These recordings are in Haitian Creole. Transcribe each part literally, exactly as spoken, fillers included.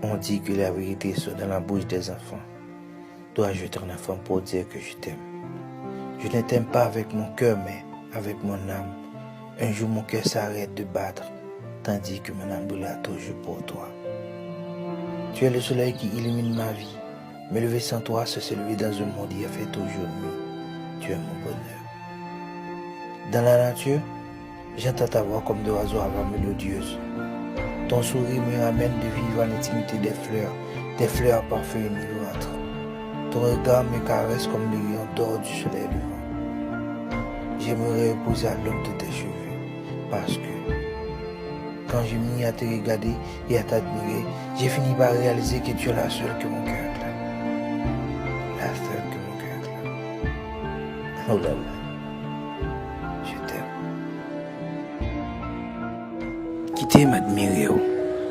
On dit que la vérité sort dans la bouche des enfants. Dois-je être un enfant pour dire que je t'aime ? Je ne t'aime pas avec mon cœur, mais avec mon âme. Un jour, mon cœur s'arrête de battre, tandis que mon âme brûlera toujours pour toi. Tu es le soleil qui illumine ma vie. Me lever sans toi, c'est se lever dans un monde où il fait toujours nuit. Tu es mon bonheur. Dans la nature, j'entends ta voix comme des oiseaux à voix mélodieuse. Ton sourire me ramène de vivre à l'intimité des fleurs, des fleurs à parfum enivrant. Ton regard me caresse comme les rayons d'or du soleil levant. J'aimerais reposer à l'ombre de tes cheveux, parce que quand je m'y à te regarder et à t'admirer, j'ai fini par réaliser que tu es la seule que mon cœur clame. La seule que mon cœur clame. Oh là là, je t'aime. Kite m admire w,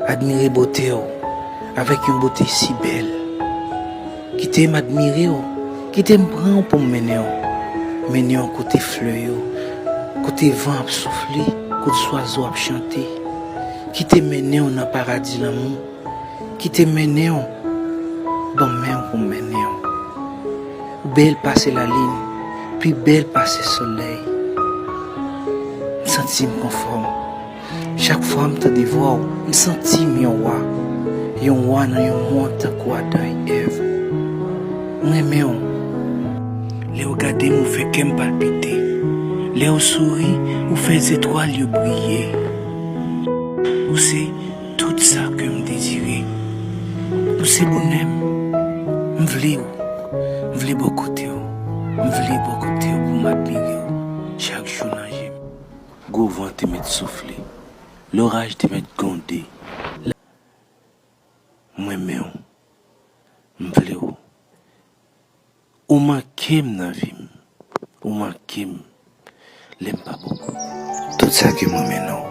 admire bote w, avèk yon bote si bèl. Kite m admire w, kite m pran w pou m mennen w, mennen w kote flè yo, kote van ap soufle, kote zwazo ap chante. Kite m mennen w nan paradi lanmou. Kite m mennen w, ban m men w pou m mennen w. Ou bèl pase lalin, pi bèl pase solèy. M santi m konfòm. Chak fwa m tande vwa w, m santi m yon wa. Yon wa nan yon mond tankou Adan e Èv. M renmen w. Lè w gade m, ou fè kè m palpite. Lè w souri, ou fè zetwal yo briye. Ou se tout sa ke m dezire. Ou se bonè m. M vle w. M vle bò kote w. M vle bò kote w pou m admire w chak jou nan je m. Gwo van te mèt soufle. Loraj te mèt gwonde. Mwen renmen w. M vle w. Ou manke m nan vi m. Ou manke m lè m pa bò kote. Tout sa ke m renmen nan w.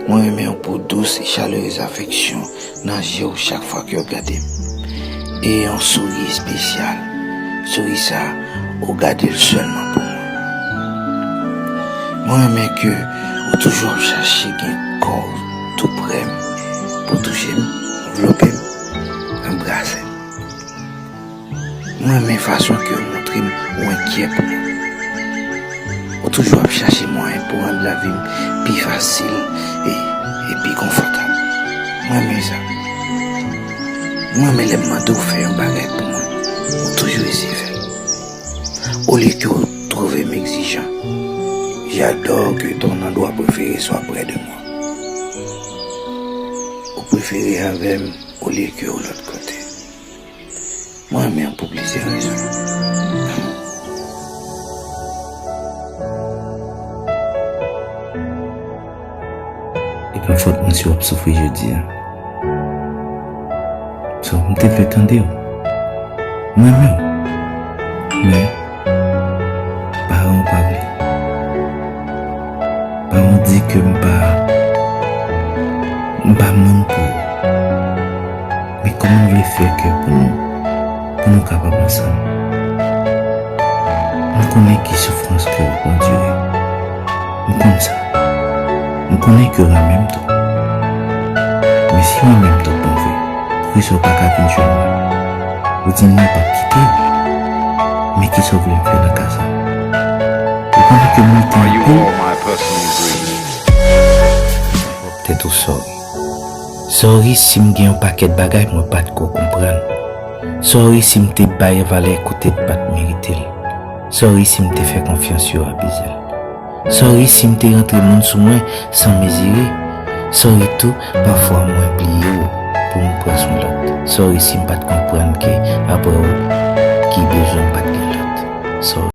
Mwen renmen w pou dous e chalerez afeksyon nan je w chak fwa ke w gade m. E yon souri espesyal. Souri sa, ou gade l sèlman pou mwen. Mwen renmen ke ou toujou ap chache gen kò w tou prè m, pou touche m, anvlope m, anbrase m. Mwen renmen fason ke w montre m ou enkyè pou mwen. Ou toujou ap chache mwayen pou rann lavi m pi fasil e, e pi konfòtab. Mwen renmen sa. Mwen renmen lè m mande w fè yon bagay pou mwen. Ou toujou eseye fè l. Olye ke w twouve m egzijan, j'adore que ton endroit préféré soit près de moi. Ou prefere avè m olye ke w lòt kote. Mwen renmen w pou plizyè rezon. E pa fòt mwen si w ap soufri jodi a. So, m te vle tande w. Mwen menm. Men, paran w pa vle. Paran w di ke m pa, m pa moun pou ou. Men kòman w vle fè ke pou nou, pou nou kapab ansanm? M konnen ki soufrans ke w ap andire. M konn sa. M konnen ke w renmen m twòp. Men si w renmen m twòp bon vre, poukisa w pa ka vin jwenn mwen? Ou di m ou p ap kite m. Men kisa w vle m fè nan ka sa? Ou konnen ke m lite anpil. Tèt ou sòri. Sòri si m gen yon pakèt bagay mwen pa t ko konprann. Sòri si m te bay valè kote l pa t merite l. Sòri si m te fè konfyans yo abize l. Sòri si m te rantre moun sou mwen san mezire. Sòri tou, pafwa mwen bliye w pou m pran swen lòt. Sòri si m pa t konprann ke apre w ki bezwen m pa t gen lòt. Sòri.